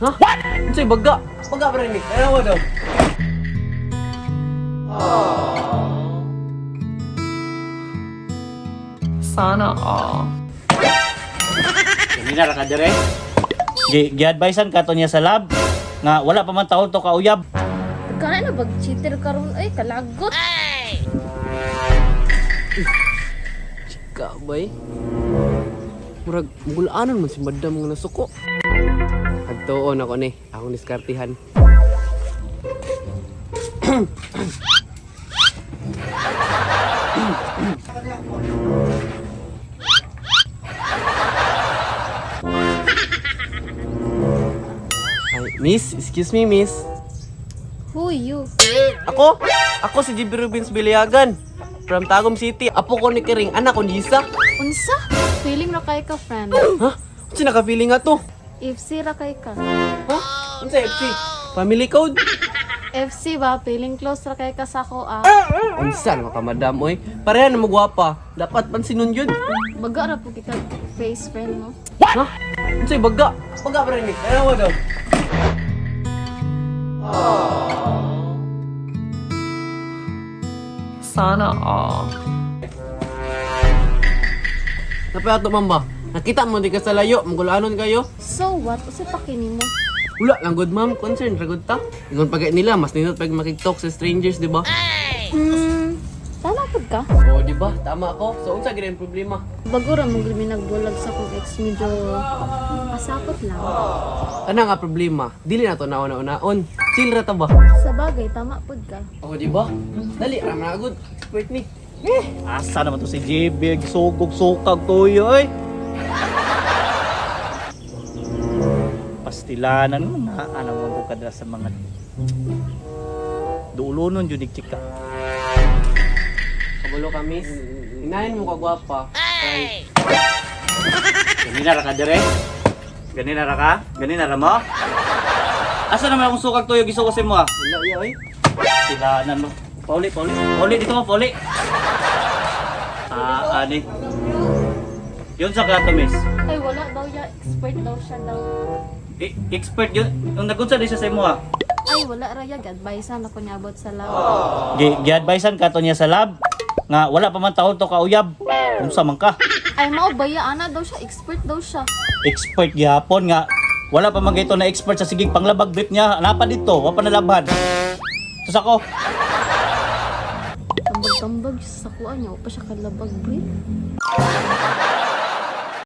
Ha? What? Unsay baga? Baga pa rin ni. Ano daw? Sana all. Ganina ra ka dire. Gi gi-advisean ka to niya sa lab nga wala pa man taon to kauyab. Kaya na bag cheater karon ay kalagot. Chika bay. Murag mugulanon man si madam nga nasuko. Agtuon ako ni, akong diskartihan. Ay, miss, excuse me, miss. Who you? Ako? Ako si GB Rubins Biliagan. From Tagum City. Apo ko ni Kiring, anak ko ni Isa. Unsa? Feeling ra kay ka friend. Ha? Unsa naka-feeling nga to? FC ra kay ka. Ha? Unsa FC? Family code? FC ba feeling close ra kay ka sa ako ah. Unsa naman ka madam oy? Pareha na magwapa. Dapat pansinon yun. Baga ra po kita face friend mo. Ha? Unsay baga? Baga pa rin ni. Ano mo daw? Sana all. Napay ato ma'am ba? Nakita mo di ka sa layo, magulanon kayo. So what? Usa pa kini mo? Wala lang good ma'am, concern ra good ta. Ingon pag nila mas nindot pag makiktalk sa strangers, di ba? Tama pud ka. Oo, di ba? Tama ako. So unsa gid ang problema? Bago ra mong nagbulag sa akong ex medyo kasakot lang. Ana nga problema, dili na to nauna-unaon. Chill ra ta ba? Sa bagay tama pud ka. Oo, di ba? Dali ra man na good. Expert ni. Asa naman to si JB sugog sukag tuyo oy. Pastilanan mo na ano mo ka dira sa mga duulonon jud ni chika. Kabalo ka, miss. Inahin mo ka gwapa. Kay Ganina ra ka dire. Ganina ra ka? Ganina ra mo? Asa naman akong sukag tuyo gisuko sa imo ah? wala ya oy. Pastilanan mo. Pauli, pauli. Pauli dito mo, pauli. Ah, ani. Yun sa kato, miss. Ay wala daw ya expert daw siya daw. Expert yun. Yung nagunsa di siya sa imo ah. Ay wala ra ya advice na ko niya about sa love. Gi gi-advisean ka to niya sa lab nga wala pa man taon to kauyab. Unsa man ka? Ay mao ba ya ana daw siya expert daw siya. Expert gyapon nga wala pa man gito na expert sa sigig panglabag brief niya. Napa dito, wa pa nalabhan. Tus ako. Tambag-tambag siya sa kuha niya, wa pa siya kalabag, bre.